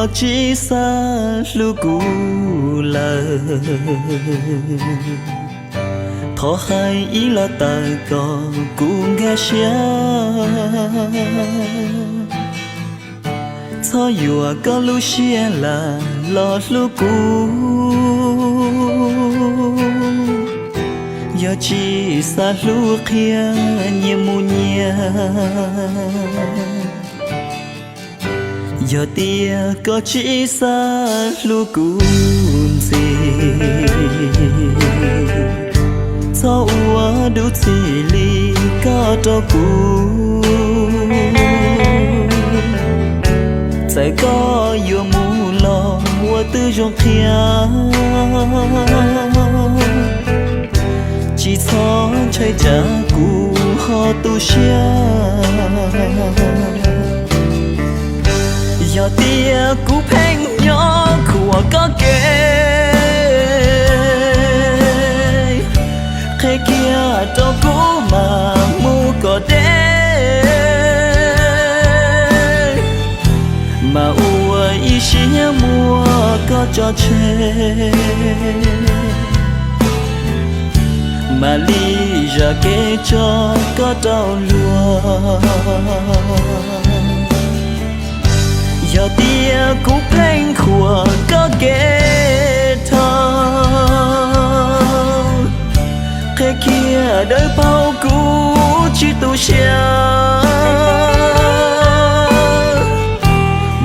Tsis xav hlub kuv lawm, thov hais ib los tawm kom kuv nkag siab. Txhob yuam koj lub siab lam los hlub kuv. Yog tsis xav hlub qhia nyias mus nyias, yog tias koj tsis xav hlub kuv ntxiv, txhob ua dub txim li koj rau kuv. Txawm koj yuav mus los ua twb zoo qhia, tsis txhob ntshai tsam kuv ho tu siab. Yog tias kuv pheej nyob khuam koj kev, qhia kiag rau kuv mam mus kom deb, mam ua ib siab muab koj tso tseg, mam li zam kev tso koj rau luag. Yog tias kuv pheej khuam koj kev dhau, qhia kiag dawb paug kuv tsis tu siab,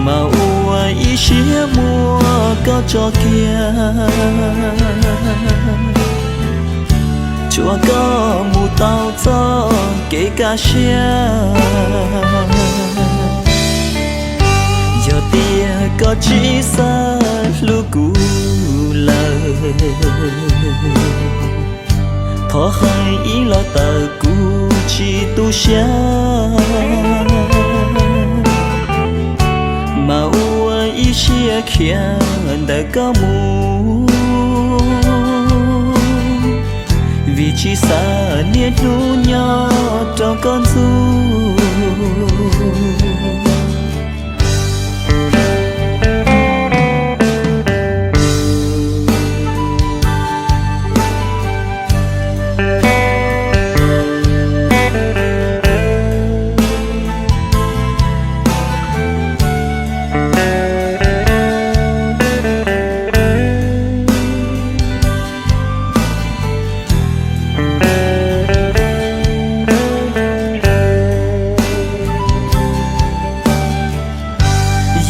mam ua ib siab muab koj tso kiag, tsuav koj mus tau txoj kev kaj siab. Yog tias koj tsis xav hlub kuv lawm, thov hais ib los tawm kuv tsis tu siab, mam ua ib siab khiav ntawm koj mus, vim tsis xav niaj hnub nyob rau koj ntxub.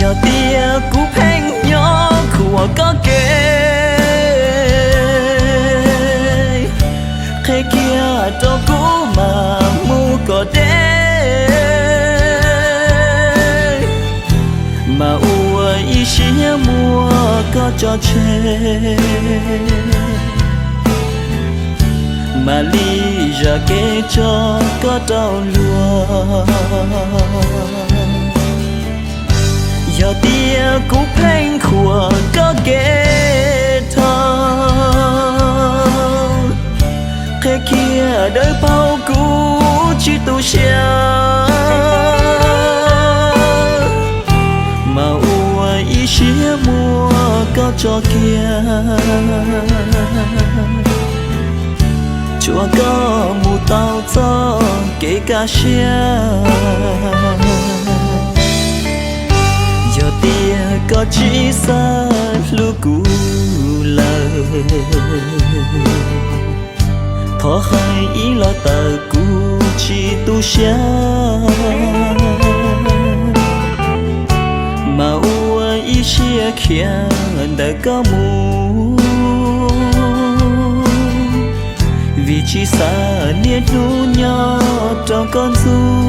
Yog tias kuv pheej nyob khuam koj kev, qhia kiag rau kuv mam mus kom deb, mam ua ib siab muab koj tso tseg, mam li zam kev tso koj rau luag. Yog tias kuv pheej khuam koj kev dhau, qhia kiag dawb paug kuv tsis tu siab, mam ua ib siab muab koj tso kiag, tsuav koj mus tau txoj kev kaj siab. Yog tias koj tsis xav hlub kuv lawm, thov hais ib los tawm kuv tsis tu siab, mam ua ib siab khiav ntawm koj mus, vim tsis xav niaj hnub nyob rau koj ntxub.